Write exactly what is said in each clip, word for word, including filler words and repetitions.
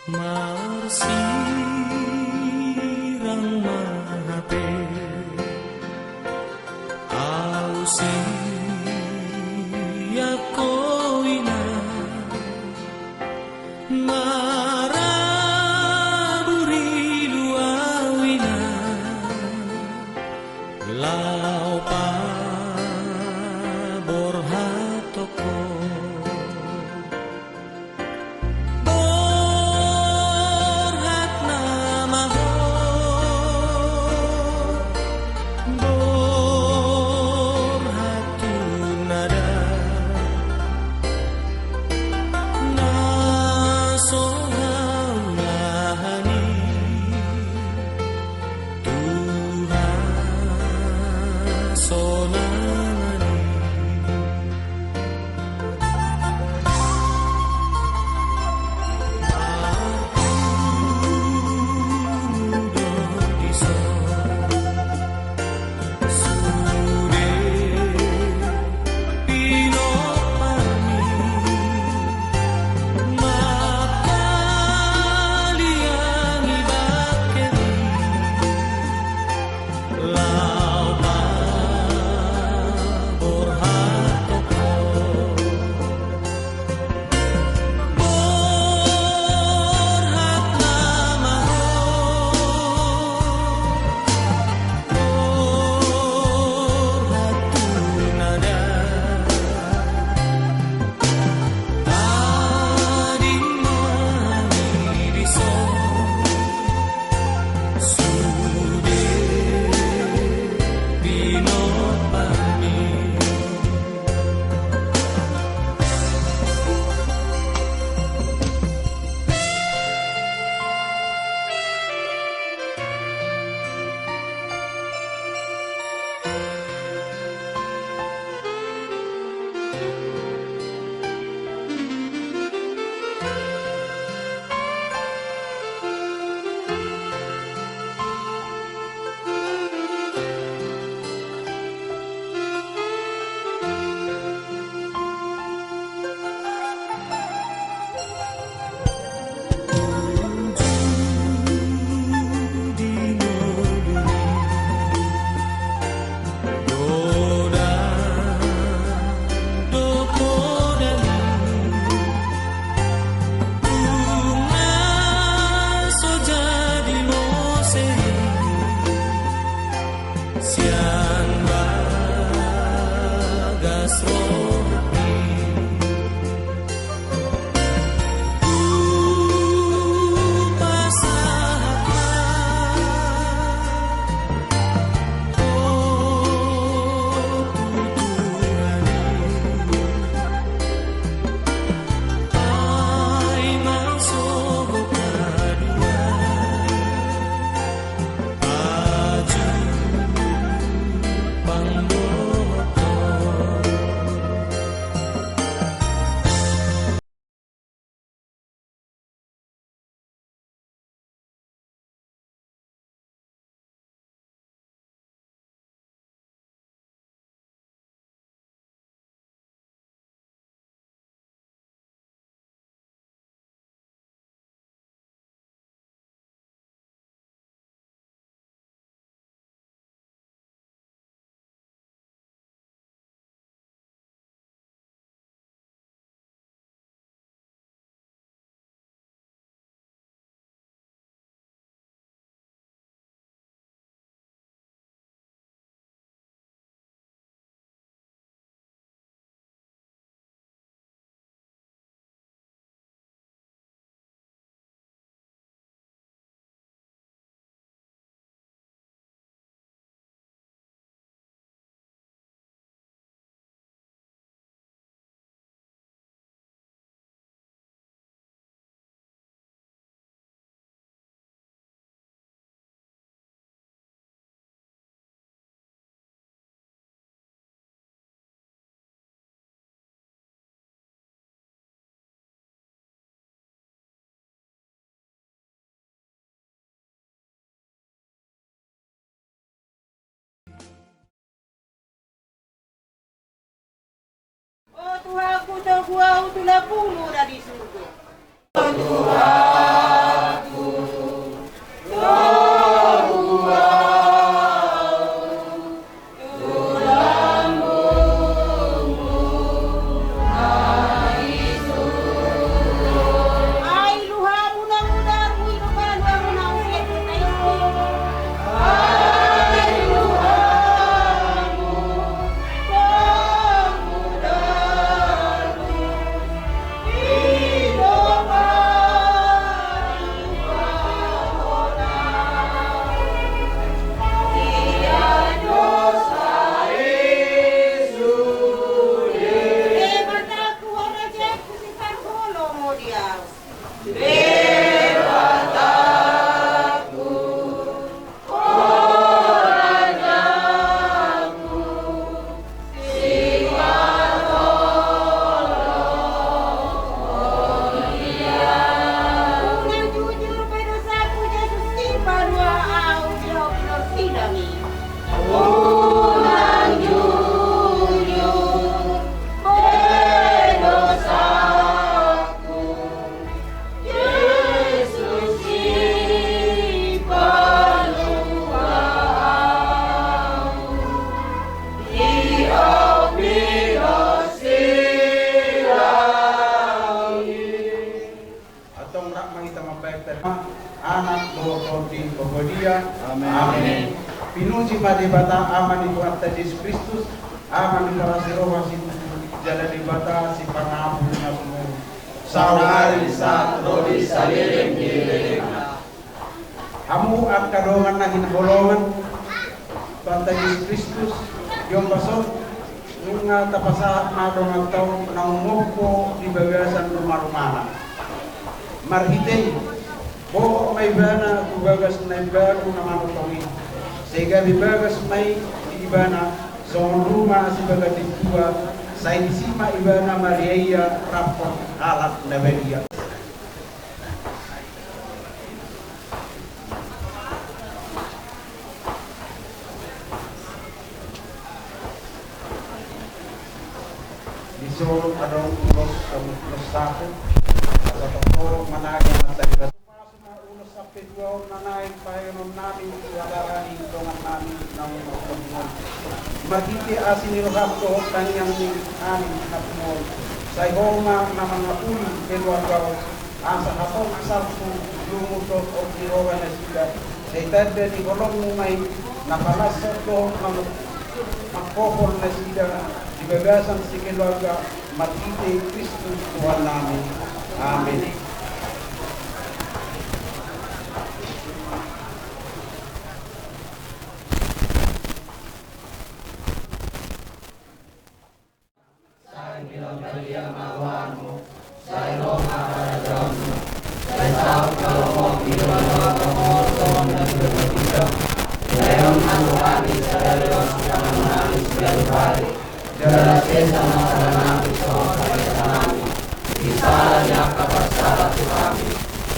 Marsirang ma hape au sian ho, inang, marabur ilu au, inang, laho paborhathon ho. Borhat nama ho, borhat tu na dao, na so haulahan i, Tuhan so na mani. Sian bagas rohangki hupasahat ma ho tu Tuhan i. Ai ma sogot adong O Tuhanku, togu ahu tu lambungMu na di surgo. O Tuhan. Dia. Debatangku, o Rajaku, sipatolhon Dia. Unang jujur pe dosaku, Jesus, sipalua au di hau pinarsidangi. Unang jujur pe dosaku, Jesus, sipalua au di hau pinarsidangi. Antong rap ma hita mambahen. Anak dohot Tondi Bapa Dia. Amen. Amen. Pinuji ma Debata Ama ni Tuhanta Jesus Kristus, Ama ni parasi roha situtu, jala Debata sipangampun na sumurung. Saonari sahat ro di saleleng ni lelengna. Hamu angka dongan na hinaholongan, Tuhanta Jesus Kristus, di ombas on, nunga tapasahat ma donganta on naung mompo di bagasan ruma-rumana. Marhite i, bohot ma ibana tu bagas na imbaru na manongtong i. Sai gabe bagas ma i di ibana, songon ruma sibagas di tua, sai disi ma ibana mariaia rap dohot halak na badia. Dison adong ulos, ulos sapu, asa tongtong managi mata di batu. Pasu ma ulos sampe tua on na naeng pahenon nami tu halala ni dongan nami naung marhite asi ni roham dohot tangiang ni nami na tumon. Sai ho ma na mangapuli keluarga on. Asa hatop salpu, lungun dohot otik ni roha nasida, sai tanda ni holongmu ma i, na palashon dohot mangkopol nasida di bagasan sikeluarga, marhite Kristus Tuhannami. Amen. Sai pinarbadia ma goarmu, sai ro ma harajaonmu, sai saut ma lomo di hita, sai on ma tu hami sadari on sipanganon nami siganup ari. Jala sesa ma sala nami songon sasesa nami di sala ni angka parsala tu hami.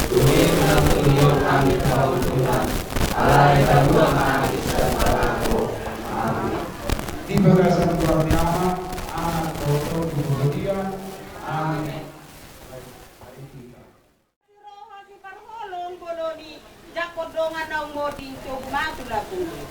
Dung i unang tumillang hami tu haujunan, alai palua ma hami sian pangago. Amen. Di bagasan goar ni Ama, Anak, dohot Tondi Bapa Dia. Amen. Roha siparholong bolon i, jangkon dongan naung monding, togu ma tu lambungmi.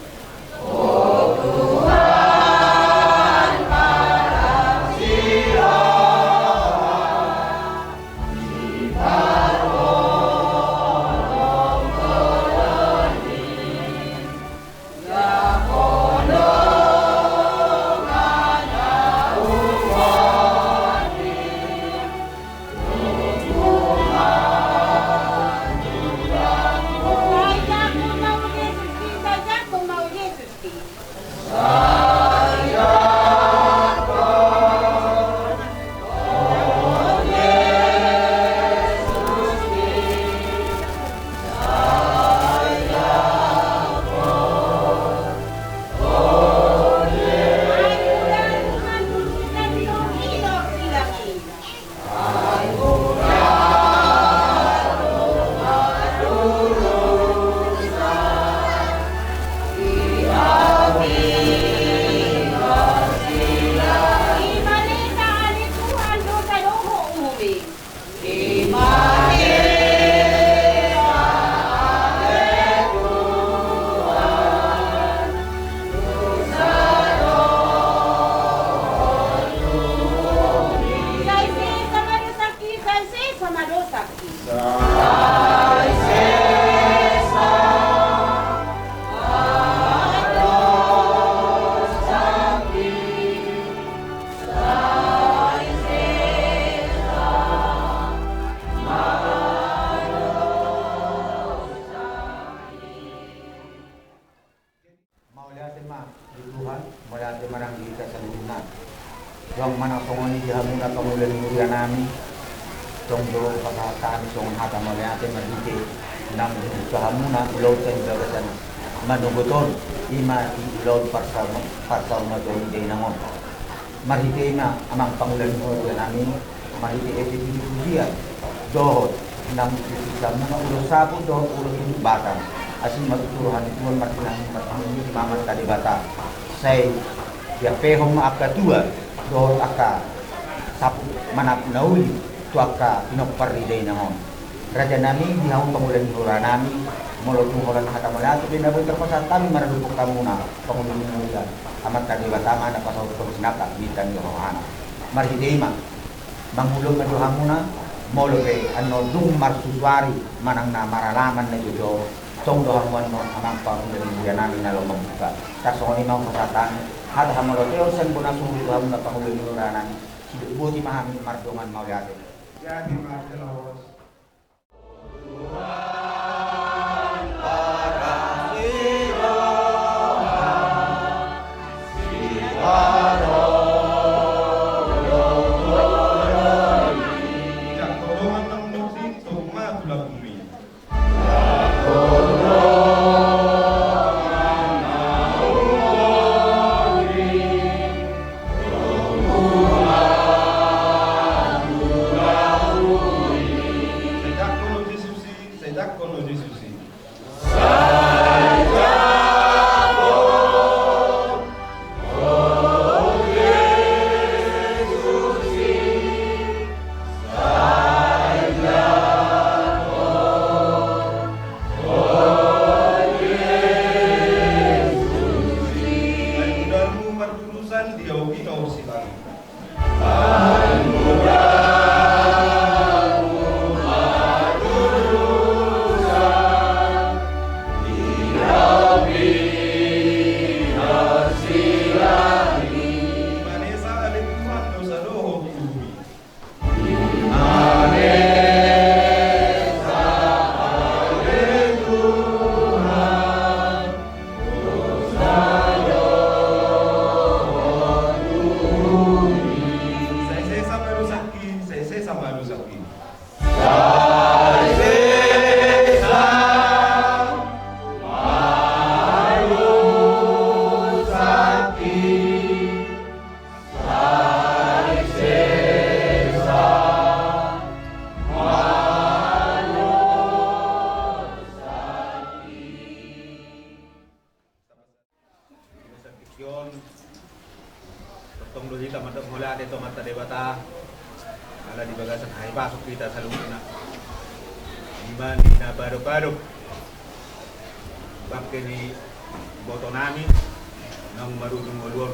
Sai sesa ma dosangki, sai sesa ma dosangki. Sai sesa ma dosangki. Sai sesa ma dosangki. Mauliate ma di Tuhan, mauliate ma nang di hita saluhutna. Tuhan, manang songon i di hamuna pangula ni huria nami, Tong do pasahat hami songon hata mauliate marhite naung dibuka hamuna ulaon sian bagasan manogot on, i ma di ulaon parsaur-, parsaurmatua ni dainang on. Marhite i ma amang pangula ni huria nami, marhite ende puji-pujian dohot naung dipisahat hamuna ulos saput dohot ulos unduk batang, asi ma tutu roha ni Tuhan martinangi martinangi ma Amanta Debata. Sai diampehon ma angka tua dohot angka saput manaput na uli tu angka pinompar ni dainang on. Raja nami, di hamu pangula ni huria nami, molo tung holan hata mauliate pe na boi tarpasahat hami maradophon hamuna pangula ni huria, Amanta Debata ma na pasahathon sinangkap bintang ni rohana. Marhite i ma, mangulon ma jo hamuna, molo pe annon dung marsusuari manang na maralaman na joujou, tong do hamu annon amang pangula ni huria nami na laho mambuka. Tarsongon i ma hupasahat hami hata hamauliateon sian bona sumur tu hamuna pangula ni huria nami. Sidok boti ma hami mardongan mauliate. Jadi martelos. Sai sesa ma dosangki, sai sesa ma dosangki. Tongtong do hita mandok mauliate tu Amanta Debata, ala di bagasan hahipason hita saluhutna. Ima di na padopadop bangke ni iboto nami naung marujung ngolu on.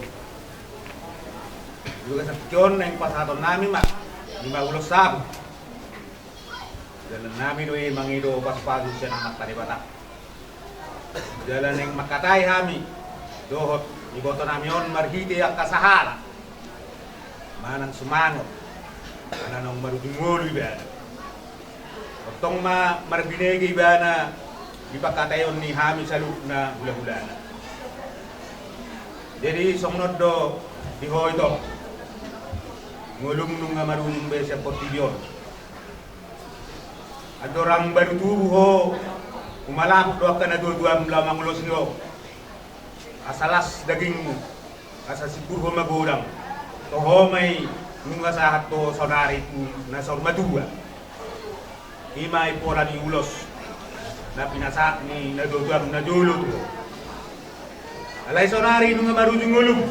Di bagasan tingki on naeng pasahaton nami ma, ima ulos saput. Dalan nami do i mangido pasupasu sian Amanta Debata. Jala naeng mangkatai hami dohot iboto nami on marhite angka sahala manang sumangot, ala naung marujung ngolu ibana. Tongtong ma marbinege ibana di pangkataion ni hami saluhutna hulahulana. Jadi songon on do di ho ito, ngolum nunga marujung be sian portibi on. Andorang baru tubu ho, humalaput do angka na tuatuam laho mangulosi ho. Asa las dagingmu, asa simpul ho magodang. Toho ma i nunga sahat ho saonari tu na saur matua. Ima i pola ni ulos na pinasahat ni na tuatuam na jolo tu ho. Alai saonari nunga marujung ngolum.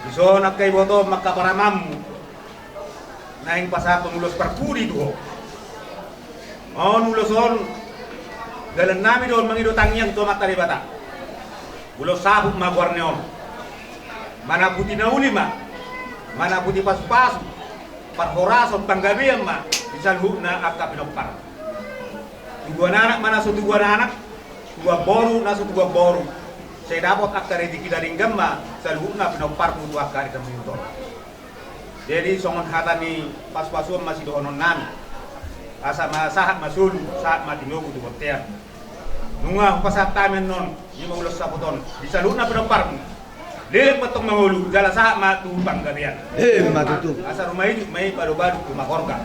Dison angka ibotom, angka paramanmu, naeng pasahathon ulos parpudi tu ho. On ulos on, dalan nami do on mangido tangiang tu Amanta Debata. Ulos saput ma goarna on. Manaputi na uli ma, manaputi pasupasu, parhorason, panggabean ma di saluhutna angka pinompar. Tubuan anak ma na so tubuan anak, tubuan boru na so tubuan boru. Sai dapot angka rejeki na denggan ma saluhutna pinomparmu tu angka ari na mangihut on. Jadi songon hata ni pasupasuon ma sidohonon nami. Asa ma sahat ma solu, sahat ma tinogu tu bontean. Nunga hupasahat hami annon, ima ulos saput on di saluhutna pinomparmu. Leleng ma tong mangolu, jala sahat ma tu panggabean. Emma tutu. Asa rumah ijuk ma i, badobadok tu rumah horja.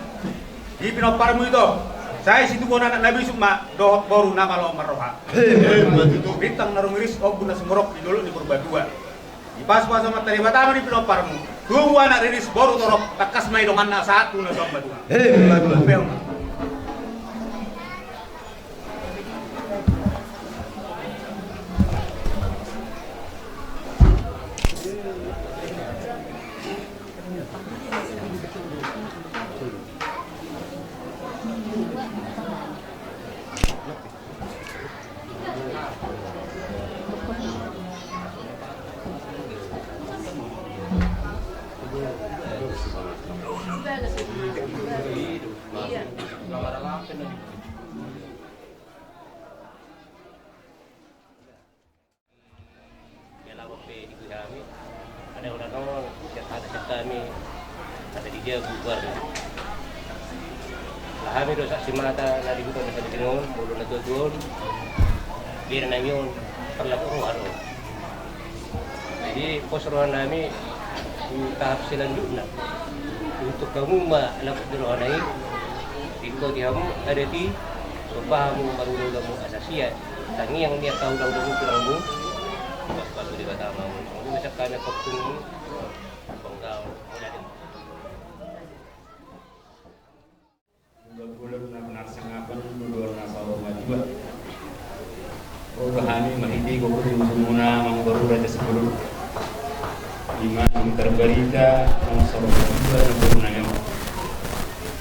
Di pinomparmu ito, sai situbuan anak na bisuk ma dohot boru na malo marroha. Emma tutu. Bintang na rumiris, ombun na sumorop di dolok ni Purbatua. Dipasupasu Amanta Debata ma di pinomparmu. Tubu anak riris, boru torop, tangkas ma i donganna sahat tu na saur matua. Emma tutu. Pehon ma. Ia laho pe di hami, ada orang nol, siap ada siap kami, ada di dia bubar. Lah hami do saksi mata na di huta na sabiting on, molo na tuatua on, biar nami on, parlaku roha do. Jadi pos roha nami tu tahap selanjutna. Untuk hamu ma laku di roha nai, dikoti hamu adat i, sopa hamu marulaulamu asa sia. Tangiang ni angka ulaulamu, tulangmu. Pasupasu Debata ma hamu. Songon i ma sian hami, pangkungmu. Panggaon. Mula-mula na benar sangapan, mula na saur matua. Ro do hami marhite gogo ni usumuna, amangboru Raja Simbolon. Ima, ima tarbarita, amang saur matua, na boru nami on.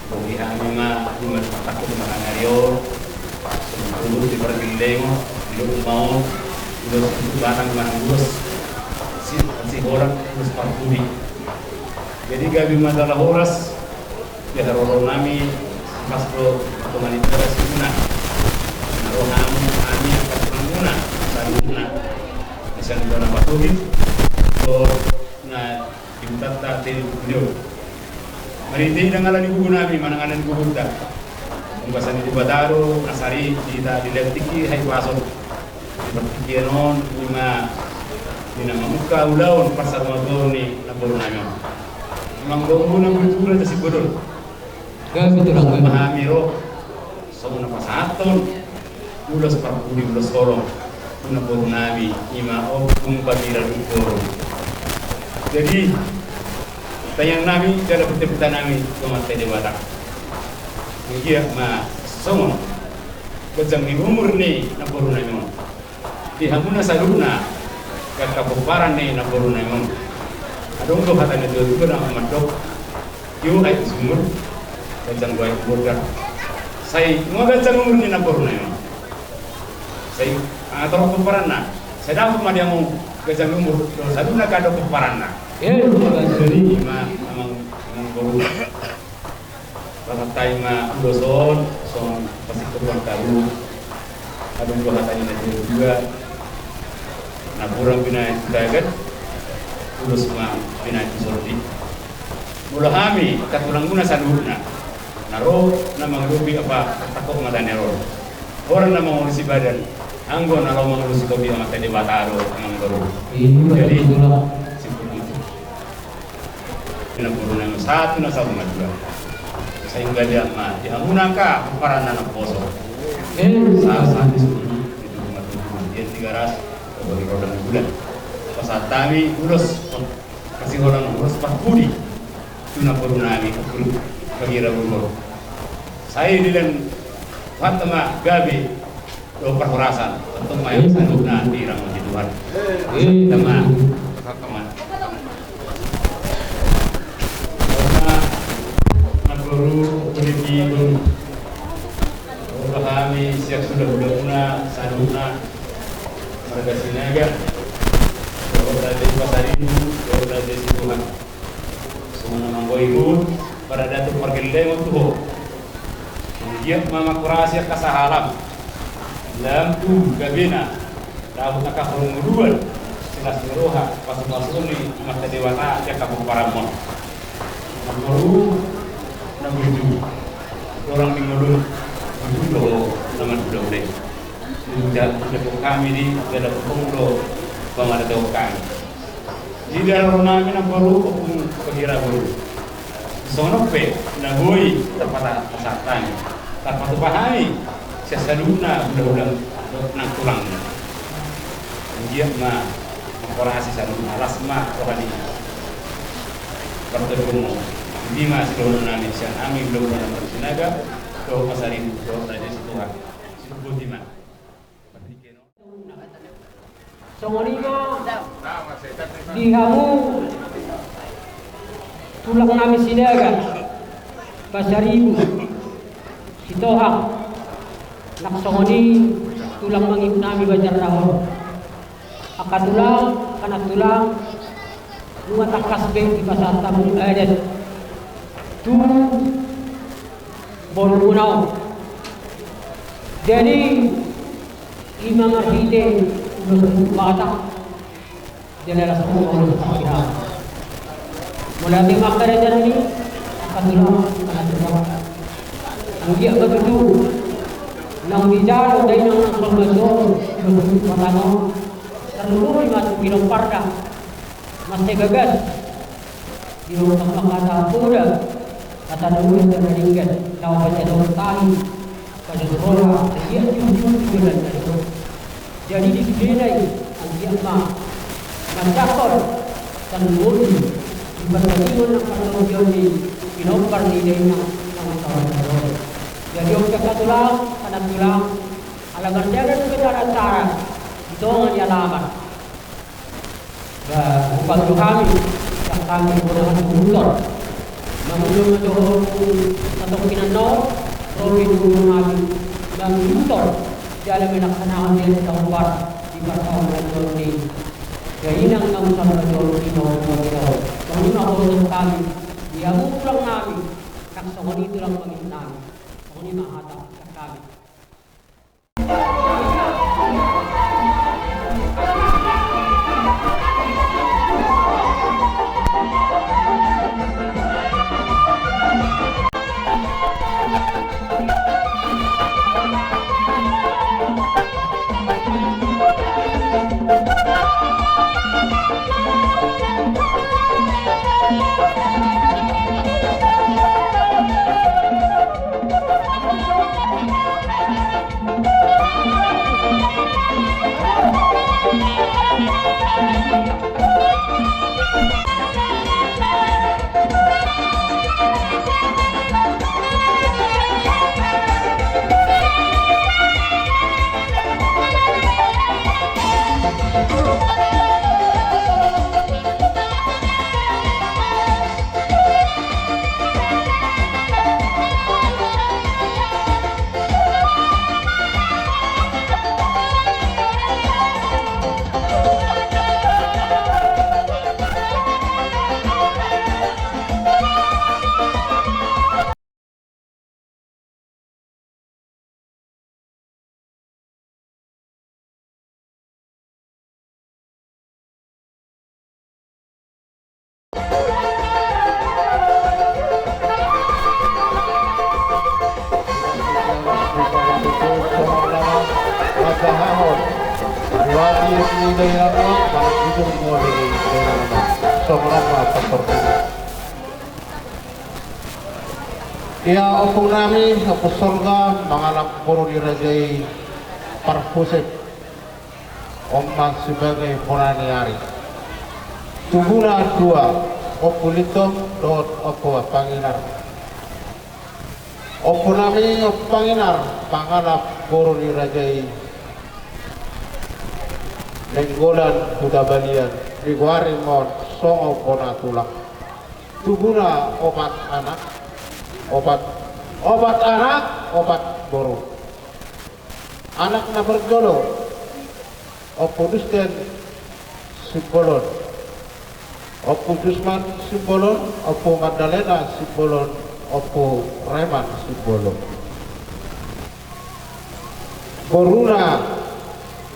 Bohi hami ma, ima, takut ma hami ari on. Sumurut di pargellengon, di rumah on, ulos tu batang manang ulos. Si, si holan, ulos parpudi. Jadi gabe ma jala horas, di haroro nami, pas do, tongan itu ada suna. Na ro hami, hami, pas manguna, saluna. Bisa juga nama tuhi, so, na Di hutanta, di beliau. Marhite ndang ala ni gogo nami, manang ala ni gogota. Bagasan ni Debata do, asa ro hita di tingki hahipason. Di partingkian on, ima, di na mamungka ulaon, parsaurmatuaon ni namboru nami on. Amangboru na boi tu Raja Simbolon. Gabe, tulang, gabe. Hami ro, songon na pasahathon, ulos parpudi, ulos holong, tu namboru nami, ima Ompung Bagira Duhor. Jadi, tangiang nami, jala pinta-pinta nami, tu Amanta Debata. Ia ma songon, ganjang ni umur ni namboru nami on. Di hamuna saluhutna, angka pomparan ni namboru nami on. Adong do hata ni natuatua na mandok, tio aek sumur, ganjang do aek bondar. Sai, nunga ganjang umur ni namboru nami on. Sai, ah, torop pomparanna. Sai dapot ma di hamu ganjang umur, do saluhutna angka pomparanna. Eh, jadi, ima, amang, amangboru. Pasahat hami ma ulos on, songon pasingkop ni angka tahu. Adong do hata ni natuatua. Napuran binahen tu tagan, ulos ma binahen tu sondi. Molo hami, angka tulangmuna saluhutna. Na ro, na mangadopi apa, takok mata ni ro. Holan na mangurusi badan, anggo na laho mangurusi topi Amanta Debata do, amangboru. Iya, jadi, betul lah. Simpul itu. Di namboru nami on sahat tu na saur matua. Sahingga dia ma, di hamuna angka pomparanna na poso. Eh, sahat, sahat di sini, di rumah tubuh, dia tiga ras, di roda bulan. Pasahat hami ulos, kasih orang ulos parpudi. Tu namboru nami, Ompung Bagira Duhor. Sai dilehon hata ma gabe, dohot parhorasan, tongtong ma i saluhutna dirahmati Tuhan. Sama. Sama. Namboru, Ompung Diki, Ompung. Dohot hami sian hulahula muna saluhutna marga Sinaga. Dohot Raja Pasaribu, dohot Raja Sitohang. Songon na manggohi huhut, paradaton pargellengon tu ho. Manggiat ma manghorasi angka sahalam. Lam tu gabena, dapot angka parngoluan, silas ni roha, pasupasuon ni Amanta Debata di angka pomparanmon. Namboru, na burju, dorang ni ngolu, burju do ho na manghulahula i. Burju do hami di, jala burju do pamarentahon hami. Di dalan nami na boru, Ompung Pahira boru. Songon on pe na boi tarpatupa hami, tarpatupa hami sian saluhutna hulahula dohot nang tulang. Anggiat ma mamporasi saluhutna, las ma roha ni partondi on. Di ma sidohonon nami sian hami hulahula Sinaga dohot Pasaribu dohot Raja Sitohang. Songon i ma di hamu tulang nami Sinaga, Pasaribu, Sitohang, nang songon i tulang mangihut nami Banjar Dahor. Angka tulang, angka nang tulang, nunga tangkas be dipasahat hamu adat tu borumuna on. Jadi, i ma marhite ulos Batak, jala las ma ulos Pahira. Mauliate ma angka raja nami, angka tulang, angka nang tulang. Anggiat ma tutu naung dijalo dainang nang songon on ulos Batak on, tarlumobi ma tu pinomparna, mansai bagas. Di rongkap angka hata poda, hata na uli, hata na denggan, laho pajadohon tahi, pajadohon roha, anggiat jujur tu joloan na ro. Jadi di sudena i, anggiat ma manjangkon tarlumobi di partingkian nang partingkian ni pinompar ni dainang na uli, na uli. Jadi on pe angka tulang, angka nang tulang, ala mardalan dope acara-acara di tonga ni alaman. Ba, hupasahat hami, sian hami bona hami Guntur. Mangihut ma jo satongkin annon, ro pe tu hami Guntur. Jala melaksanakan dia kita umpar di parsaoran ni dainang na uli, na uli. Songon i ma botohon hami di hamu tulang nami, nang songon i tulang mangihut nami. Songon i ma hata sian hami. Ia, ompung nami, Ompu Sorga, mangalap boru ni raja i parhusip. On ma sebagai bona ni ari. Tubuna dua, Ompu Lintong dohot Ompu Panginar. Ompu nami, Ompu Panginar, mangalap boru ni raja i, Nainggolan Hutabalian, digoari ma on songon bona tulang. Tubuna opat anak, opat, opat anak, opat boru. Anak na parjolo, Ompu Dusten Simbolon, Ompu Jusman Simbolon, Ompu Magdalena Simbolon, Ompu Reman Simbolon. Boruna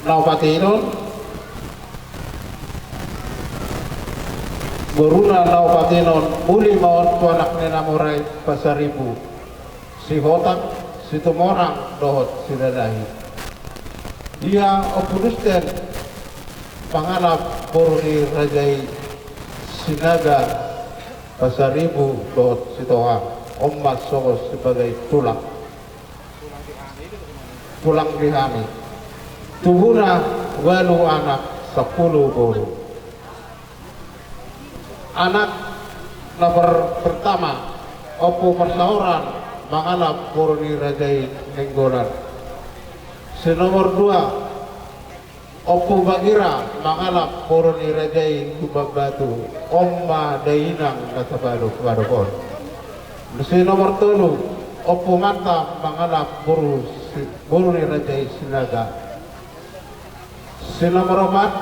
na opat inon, boruna na opat inon, uli ma on tu anak ni na mora i, Pasaribu, Sihotang, Situmorang dohot Silalahi. Ia, Ompu Dusten, mangalap boru ni raja i, Sinaga, Pasaribu dohot Sitohang. On ma songon sebagai tulang, tulang di hami. Tubuna ualu anak, sampulu boru. Anak nomor pertama, Ompu Parsaoran, mangalap boru ni Raja i Nainggolan. Si nomor dua, Ompu Bagira, mangalap boru ni Raja i Lumban Batu. On ma dainang na tapadopadop on. Si nomor tolu, Ompu Manta, mangalap boru si, boru ni Raja i Sinaga. Si nomor opat,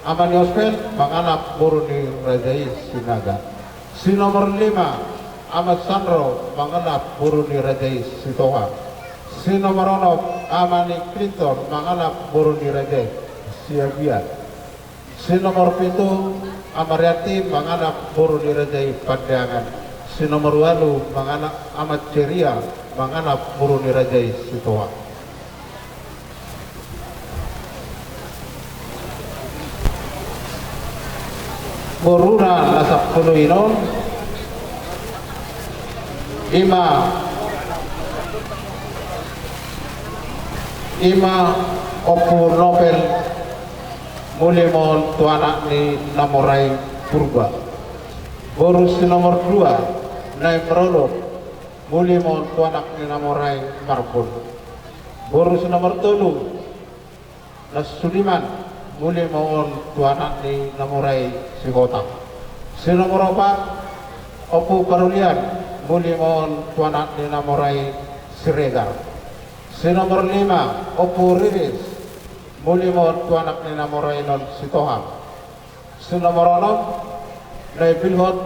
Ama ni Ospel, mangalap boru ni Raja i Sinaga. Si nomor lima, Ama Sandro, mangalap boru ni Raja i Sitohang. Si nomor onom, Ama ni Clinton, mangalap boru ni Raja i Siagian. Si nomor pitu, Ama Rianti, mangalap boru ni Raja i Pandeangan. Si nomor ualu, mangalap Ama Ceria, mangalap boru ni Raja i Sitohang. Boruna na sampulu i on, i ma, i ma Ompu Nopel, muli ma on tu anak ni na mora i Purba. Boru si nomor dua, Nai Merolok, muli ma on tu anak ni na mora i Marbun. Boru si nomor tolu, Nasudiman, muli ma on tu anak ni na mora i Sihotang. Si nomor opat, Ompu Parulian, muli ma on tu anak ni na mora i Siregar. Si nomor lima, Ompu Riris, muli ma on tu anak ni na mora i non Sitohang. Si nomor onom, Nai Bilhot,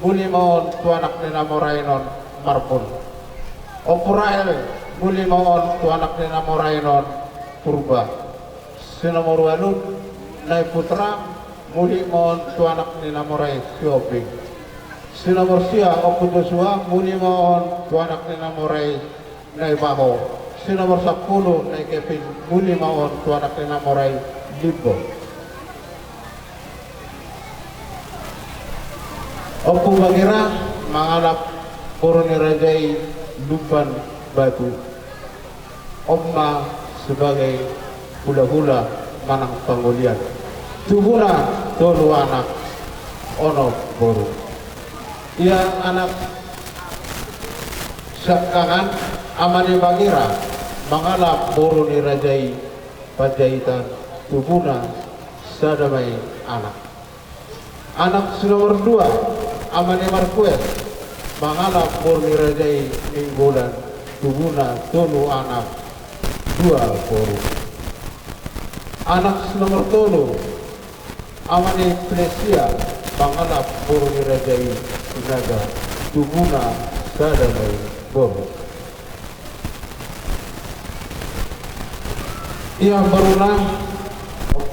muli ma on tu anak ni na mora i non Marbun. Ompu Rahel, muli ma on tu anak ni na mora i non Purba. Si nomor ualu, Nai Putra, muli ma on tu anak ni na mora i Sihombing. Si nomor sia, Ompu Josua, muli ma on tu anak ni na mora i Nai Baho. Si nomor sampulu, Nai Kevin, muli ma on tu anak ni na mora i Limbo. Ompu Bagira mangalap boru ni Raja i Lumban Batu. On ma sebagai hulahula manang pangolian. Tubuna tolu anak, onom boru. Ia anak siangkangan, Ama ni Bagira, mangalap boru ni Raja i Panjaitan, tubuna sada ma i anak. Anak si nomor dua, Ama ni Markues, mangalap boru ni Raja i Nainggolan, tubuna tolu anak, dua boru. Anak si nomor tolu, Ama ni Plesia, mangalap boru ni Raja i Sinaga, tubuna sada ma i boru. Ia boruna,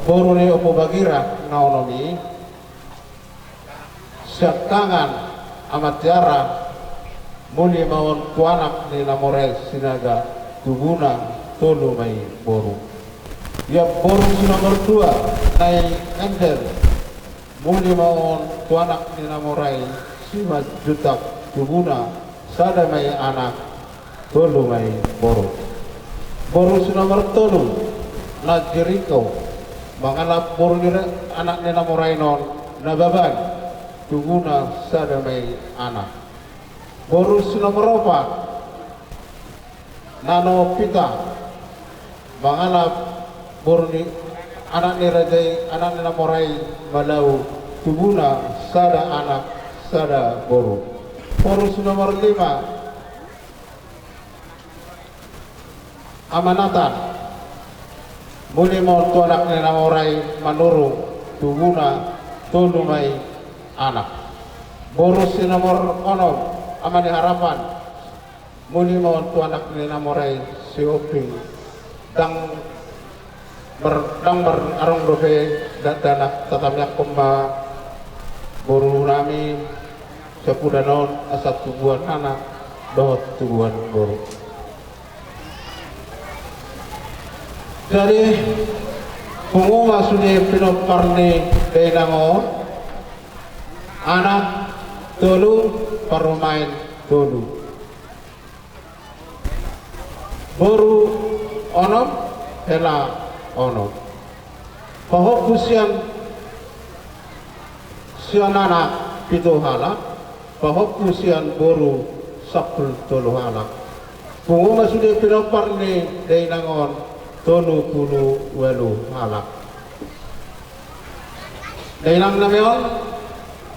boru ni Ompu Bagira na onom i, siangkangan Ama Tiara, muli ma on tu anak ni na mora i Sinaga, tubuna tolu ma i boru. Ia boru si nomor dua, Nai Angel, muli ma on tu anak ni na mora i Simanjuntak, tubuna sada ma i anak, tolu ma i boru. Boru si nomor tolu, Nai Jeriko, mangalap boru ni ra-, anak ni na mora i non Nababan, tubuna sada ma i anak. Boru si nomor opat, Nano Pita, mangalap boru ni anak ni Raja i, anak ni na mora i Malau, tubuna sada anak, sada boru. Boru si nomor lima, Ama Natan, muli ma on tu anak ni na mora i Manurung, tubuna tolu ma i anak. Boru si nomor onom, Ama ni Harapan, muli ma on tu anak ni na mora i Sihombing. Ndang bar-, ndang mararong dope dakdanak, tatamiangkon ma boru nami sapudan on asa tubuan anak dohot tubuan boru. Jadi, pungu ma sude pinompar ni dainang on, Anak tolu, parumaen tolu. Boru onom, hela onom. Pahompu sian, sian anak pitu halak, pahompu sian boru sampulu tolu halak. Pungu ma sude pinompar ni dainang on tolu pulu ualu halak. Dainang nami on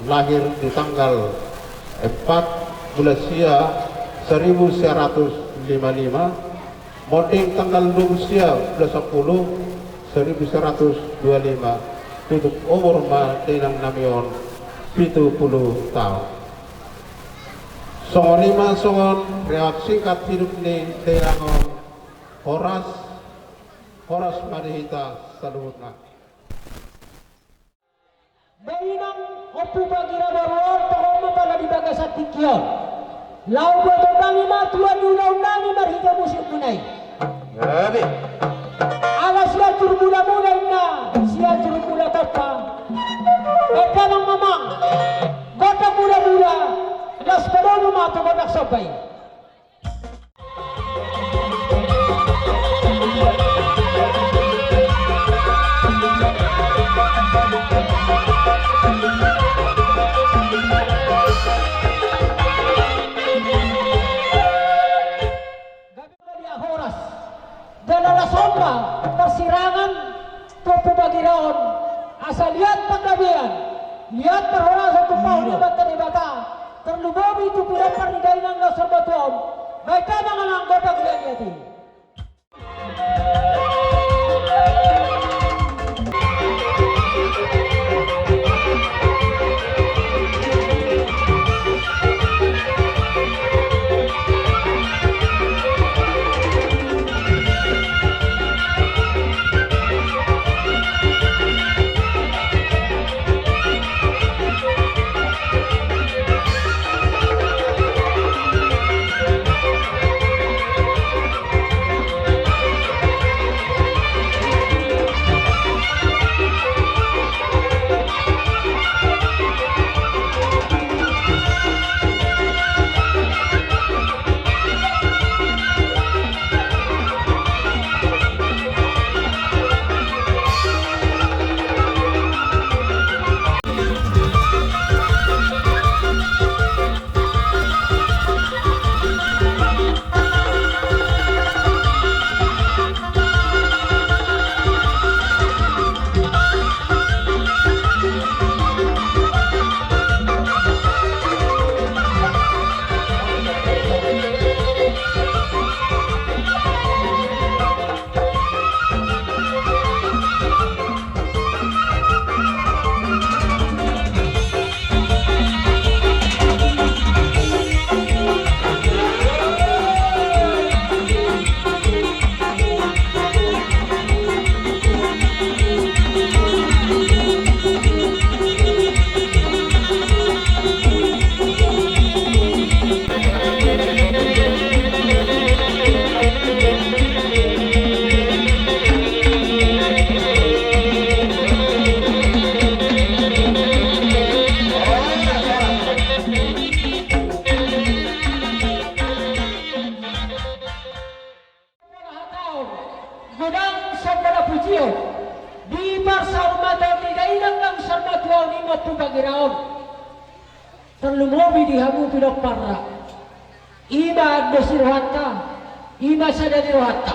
lahir di tanggal empat bulan sia seribu sembilan ratus lima lima, monding tanggal dua pulu sia bulan sampulu seribu sembilan ratus dua lima, tutup umur ma dainang nami on pitu pulu taon. Songon i ma songon riwayat singkat hidup ni dainang on. Horas, horas ma di hita saluhutna. Dainang Ompu Bagira boru on, tongtong ma pala di bagasan tingki on. Laho buat on nami ma tuan ni ulaon nami marhite musik muna i. Gabe. Ala sian jurumula mula inna, sian jurumula tompa. Baen damang amang, gondang mula-mula, laos padomu ma tu gondang somba i. Gabe ma dia horas. Jala las on ma parsirangan tu Ompu Bagira on, asa liat panggabean, liat parhorasan tumpahon ni Amanta Debata, tarlumobi tu pinompar ni dainang na so matua on. Baen damang amang gondang liat-liat i. Godang somba na pujion di parsaurmatuaon ni dainang na so matua on, i ma Ompu Bagira on. Tarlumobi di hamu pinomparna. I ma andos ni rohanta, i ma sada ni rohanta.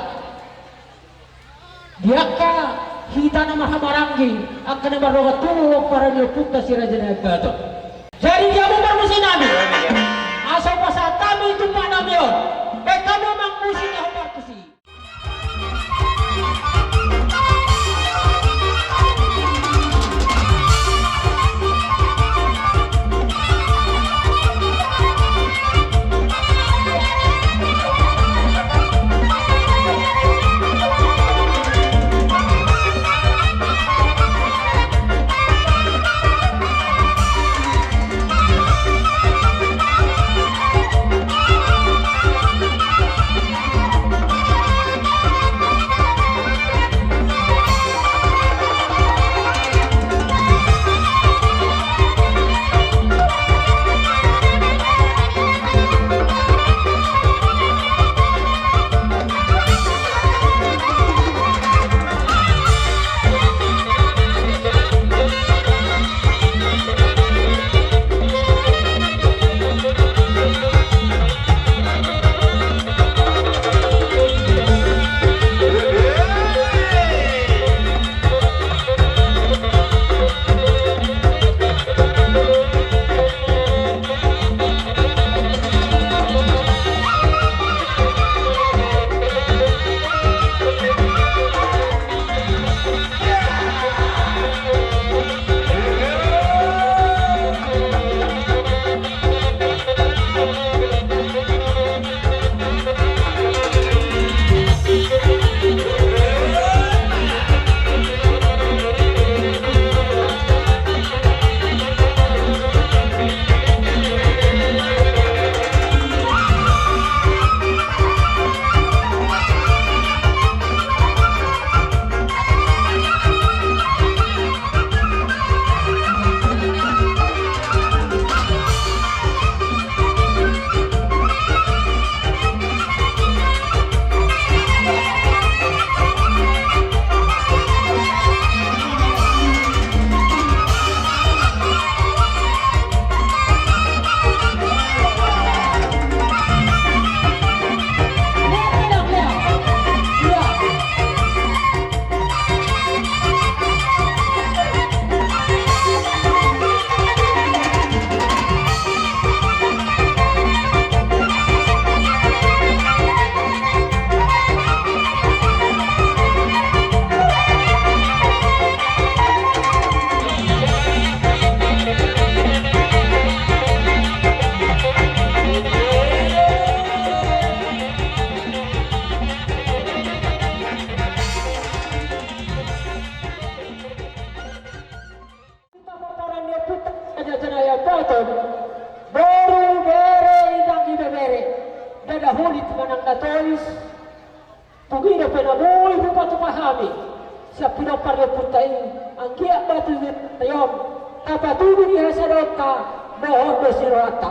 Di angka hita na marhahamaranggi, angka na mardongan tubu, pomparan ni ompunta Si Raja Nai Ambaton. Jadi di hamu parmusiknami, asa hupasahat hami tumpak nami on, baen hamu amang musik na hombar tusi. Na tois, tung i dope na boi hupatupa hami sian pinompar ni ompunta i, anggiat ma tu jabu on tapatudu di hasadaonta dohot dosi rohanta.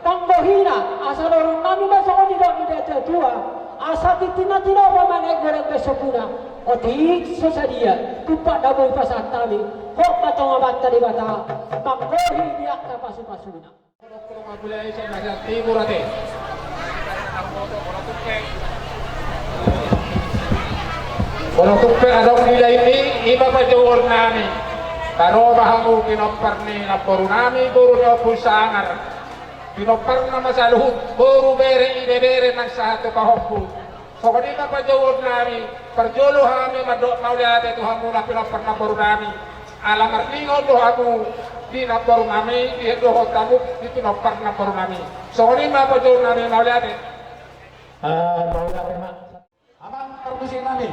Panggohina, asa dorong nami ma songon nidok ni natuatua, asa tintin na tinopa ma naeng godang bahen sombuna. Otik so sadia tumpak na boi pasahat hami, hot ma tong Amanta Debata manggohi di angka pasupasuna. Molo tung pe adong di lain i, i ma pajouon nami. Taro ma hamu pinompar ni namboru nami, boru ni Ompu Sanggar. Pinomparna ma saluhut, boru, bere, ibebere nang sahat tu pahompu. Songon i ma pajouon nami, parjolo hami mandok mauliate tu hamu na pinompar namboru nami. Ala marningot do hamu di namboru nami, di dohot hamu di pinompar namboru nami. Songon i ma pajouon nami, mauliate. Ah, mauliate ma. Amang parmusik nami.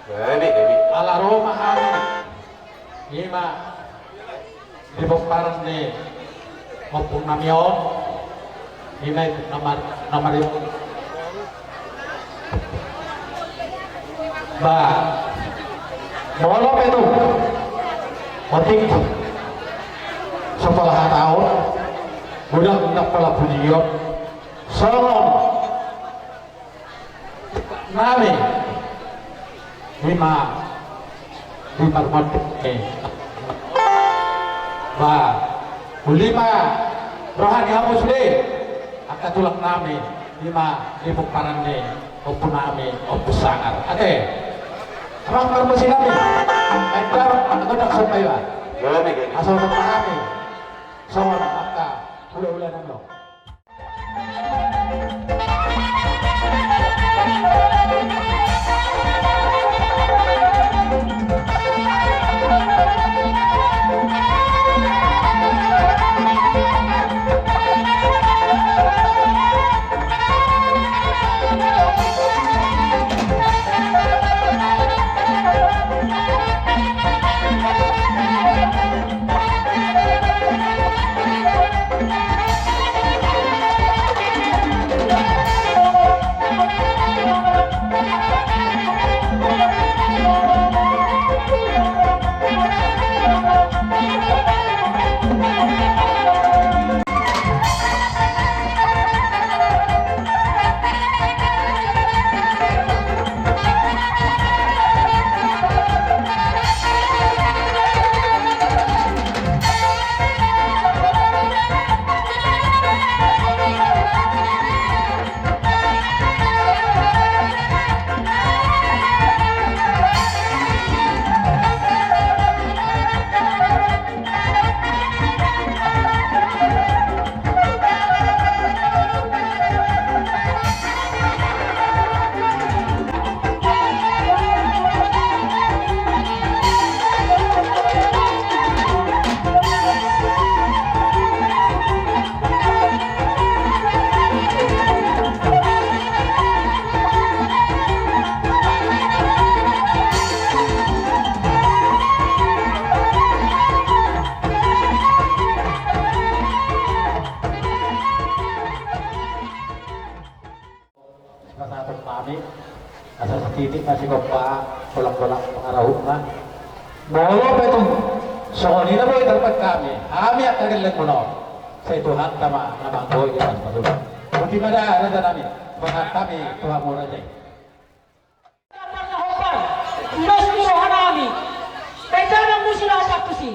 Jadi, jadi. Ala ro ma hami. I ma di pomparan ni ompung nami on, i ma na mar-, na mari-, ba, molo pe tung otik so pola hataon, godang ndang pola pujion, songon nami, i ma, i ma marmonte. Ba, uli ma roha ni hamu sude angka tulang nami, i ma di pomparan ni ompu nami, Ompu Sanggar. Ate. Amang parmusik nami. Main drum, anggo ndang somba iba. Asa songon nami. Songon angka hulahula nami on. Sipasahaton nami, asa sititik ma sigompa, golanggolang pangarahutna. Molo pe tung songon i na boi tarbahen hami, hami angka gellengmuna on, sai Tuhanta ma na manggohi di pasupasuna. Boti ma da, raja nami, pasahat hami tu hamu, raja i. Ulos ni roha nami. Baen damang musik na opat tusi.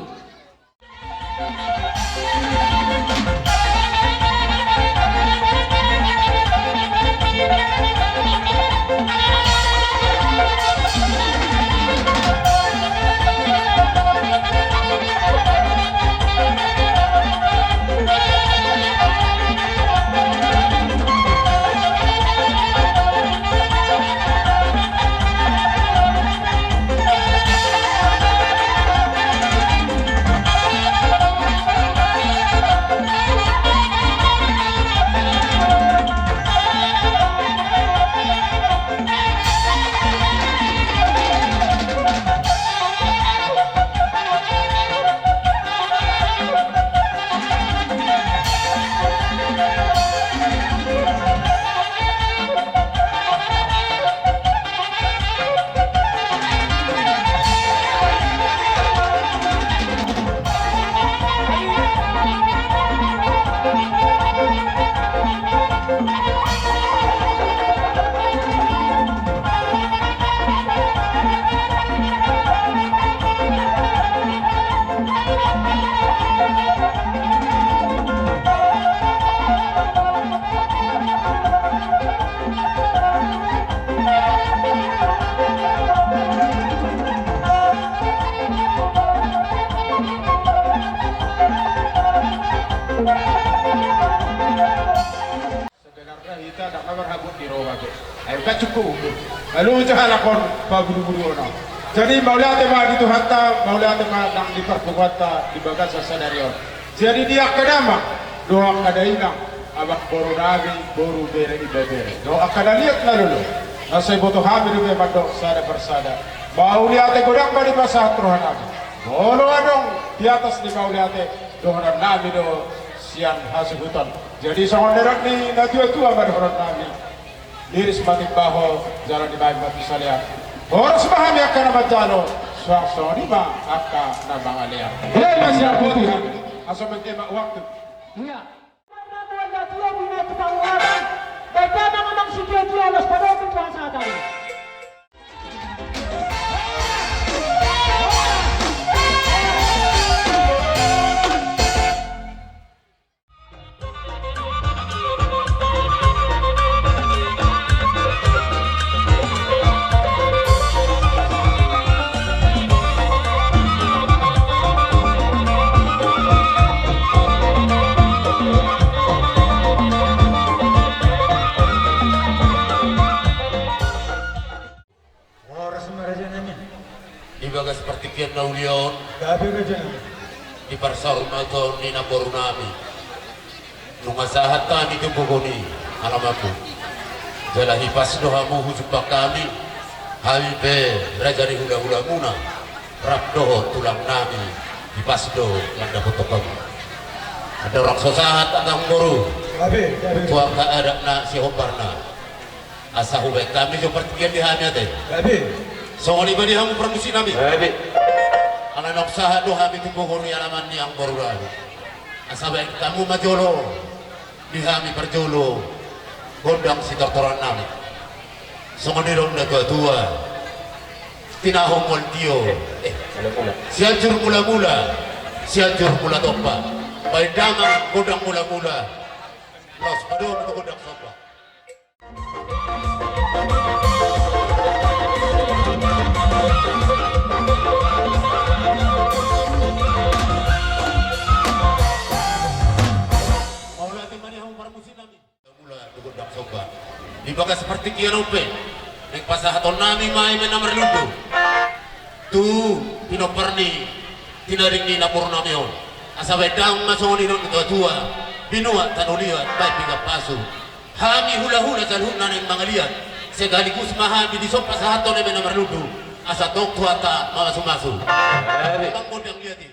Ndang na marhabot ni roha be. Ai baen cukup umur. Lalu jo halak on pabudubuduon on. Jadi mauliate ma di Tuhanta, mauliate ma nang di parpunguanta di bagasan sadari on. Jadi di angka damang dohot angka dainang, amangboru nami, boru, bere, ibebere dohot angka na liat na lolo, na sai boto hami dope mandok sada parsada. Mauliate godang ma dipasahat roha nami. Molo adong di atas ni mauliate, dohonon nami do sian hasuhuton. Jadi songon nidok ni natuatua ma dohonon nami: Liris ma timbaho, jala dibaen ma tu salean. Horas ma hami angka na manjalo, suang songon i ma angka na mangalean. Ia ma sian Tuhan. Asa menghemat waktu. Ia. Marnatua na tua di na tu panguhatan. Baik damang amang situatua, laos padomu pasahatanmu. Horas ma raja nami. Di bagas partingkian na uli on. Gabe raja nami. Di parsaurmatuaon ni namboru nami, nunga sahat hami tu gogo ni alamanmu. Jala hipas do hamu hujumpang hami. Hami pe raja ni hulahulamuna, rap dohot tulang nami, hipas do mandapothon hamu. Andorang so sahat angka namboru. Gabe, gabe. Tu angka adat na sihombarna, asa hubaen hami jo partingkian di hami ate. Gabe. Songon i ma di hamu parmusik nami. Gabe. Ala naung sahat do hami tu gogo ni alaman ni amangboru nami, asa baen hamu ma jolo di hami parjolo gondang sitortoran nami. Songon nidok ni natuatua: Tinahu mual tio, eh, Sianjur Mulamula, Sianjur Mulatompa. Baen damang gondang mulamula, laos padomu tu gondang somba. Mauliate ma di hamu parmusik nami. Mula tu gondang somba. Di bagas partingkian on pe, naeng pasahaton nami ma eme na marlundu tu pinompar ni tinaring ni namboru nami on. Asa baen damang ma songon nidok ni natuatua: Binuat tano liat, baen pinggan pasu. Hami hulahula saluhutna naeng mangaliat, sekaligus ma hami dison pasahathon eme na marlundu, asa tong Tuhanta mamasumasu. Amin. Bang gondang liat i.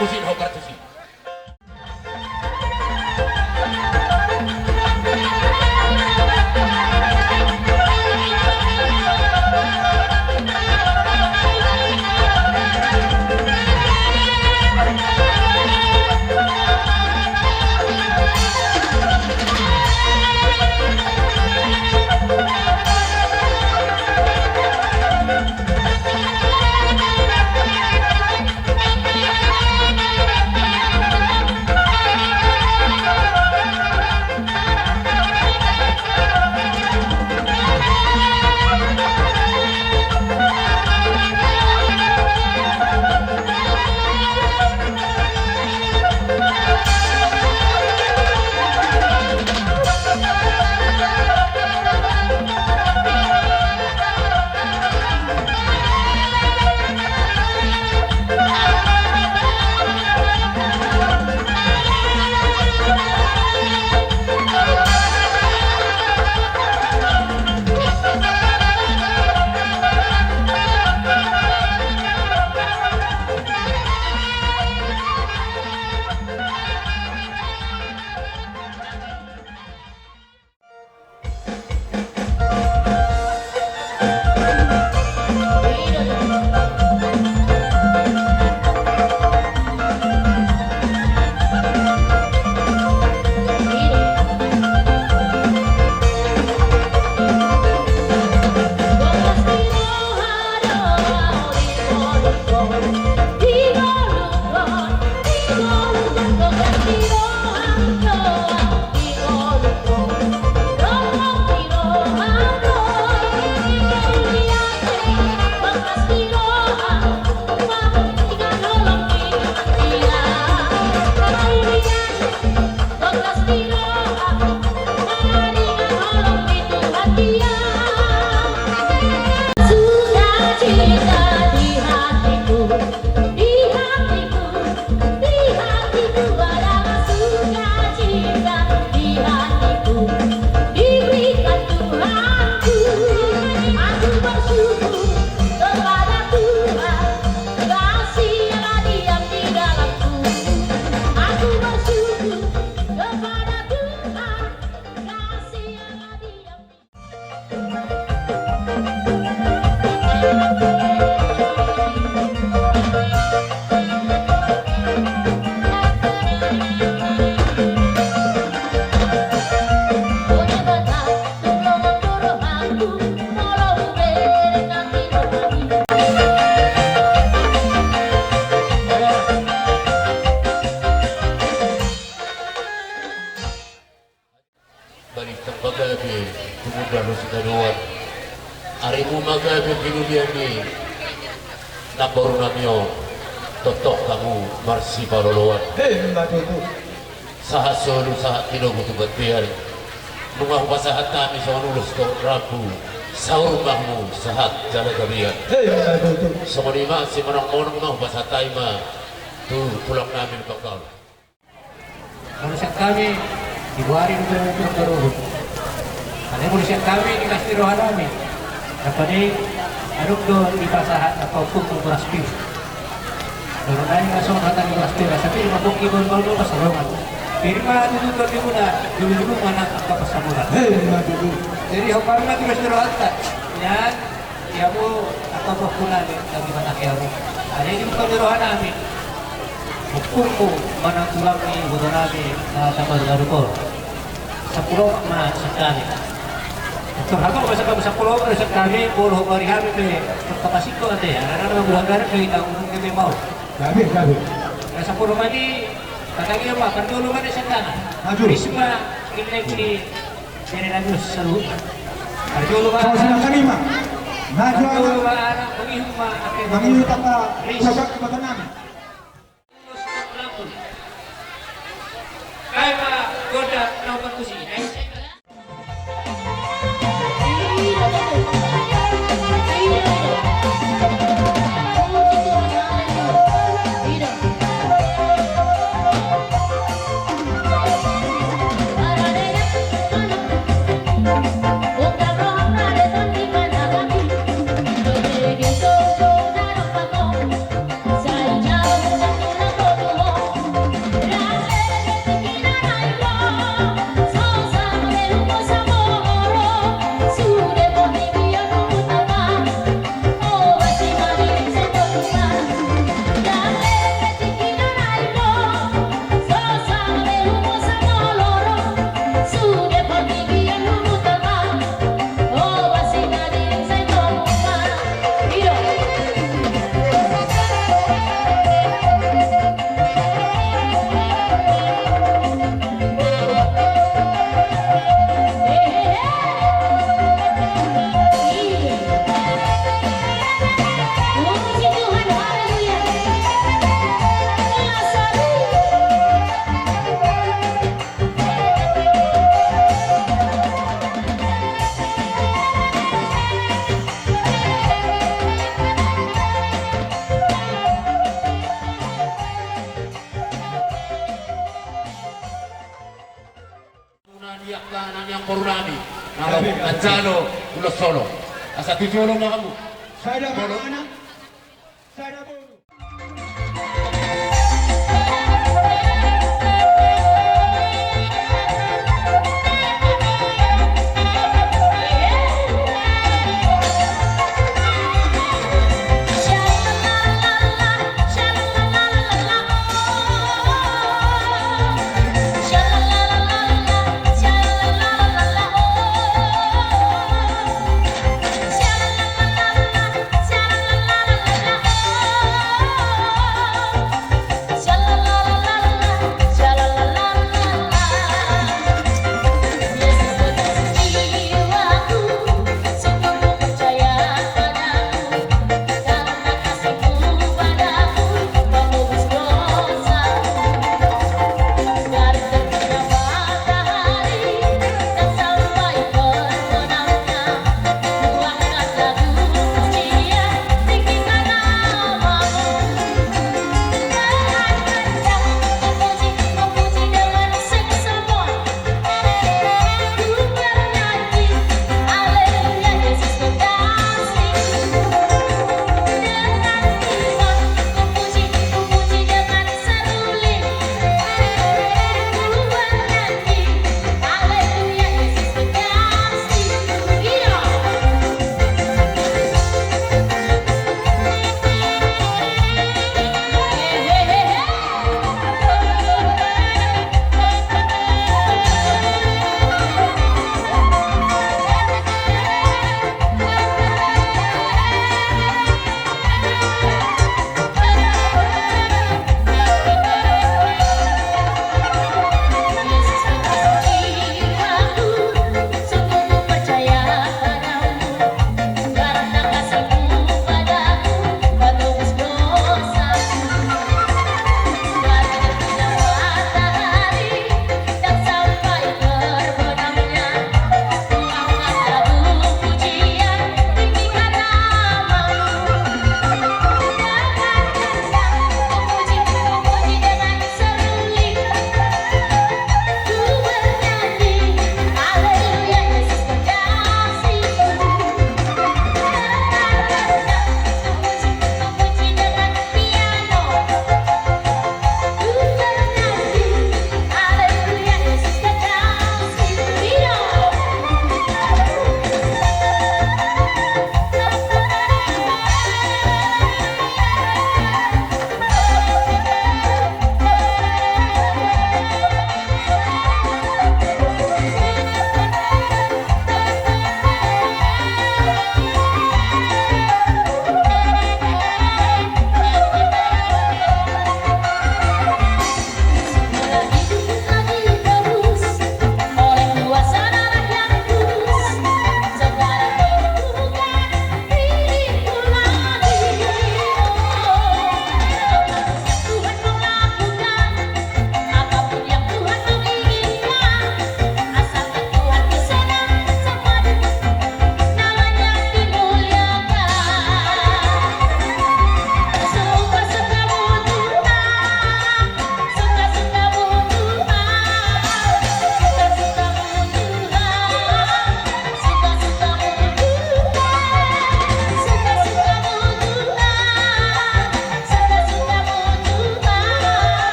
Tusi, hau partusi. Balintang ma gabe tumundalhon sitadoan. Arimu ma gabe pinulian ni namboru nami on. Tongtong hamu marsipaloloan. Emma tutu. Sahat solu sahat tinogu tu bontean. Nunga hupasahat hami songon ulos dohot rambu. Saur ma hamu sahat jala gabean. Emma tutu. Songon i ma simonongmonong ma hupasahat hami ma tu tulang nami Bangkalan. Molo sian hami, di boari do tulang Toruhun. Alai molo sian hami, di las ni roha nami. Rap ni i, adong do dipasahat angka ompungku boras pir. Dohonon nai ma songon hata ni boras pir, asa pir ma pongki, bahul-bahul ma pansalongan. Pir ma tutu tondimuna, jolo-jolo ma nang angka pansamotan. Emma tutu. Jadi hombar ma tu las ni rohanta. Nian. Ia mu, angka ompungku nami, nami manang ia mu. Alai di buka ni roha nami. Ompungku manang tulang ni iboto nami, na saparu-paru on. Sampulu opat ma sian hami. Tor hatop ma sian hami sampulu opat ma sian hami, molo huhombar hami pe, tor tapasingkop ate, alana na manggulang garet pe hita, umum ke pe mau. Gabe, gabe. Na sampulu opat i, tangiang ma, parjolo ma na sian tangan. Maju. Risma, Inlek ni Bere Danius saluhutna. Parjolo ma. Saus na tarima. Maju. Parjolo ma anak, mangihut ma ate. Mangihut angka. Ris. Sasak iboto nami. Kai ma gondang na opat tusi. Nami angkoru nami, na manjalo ulos solo. Asa tuju olo ma hamu. Sada ma anak, sada bo.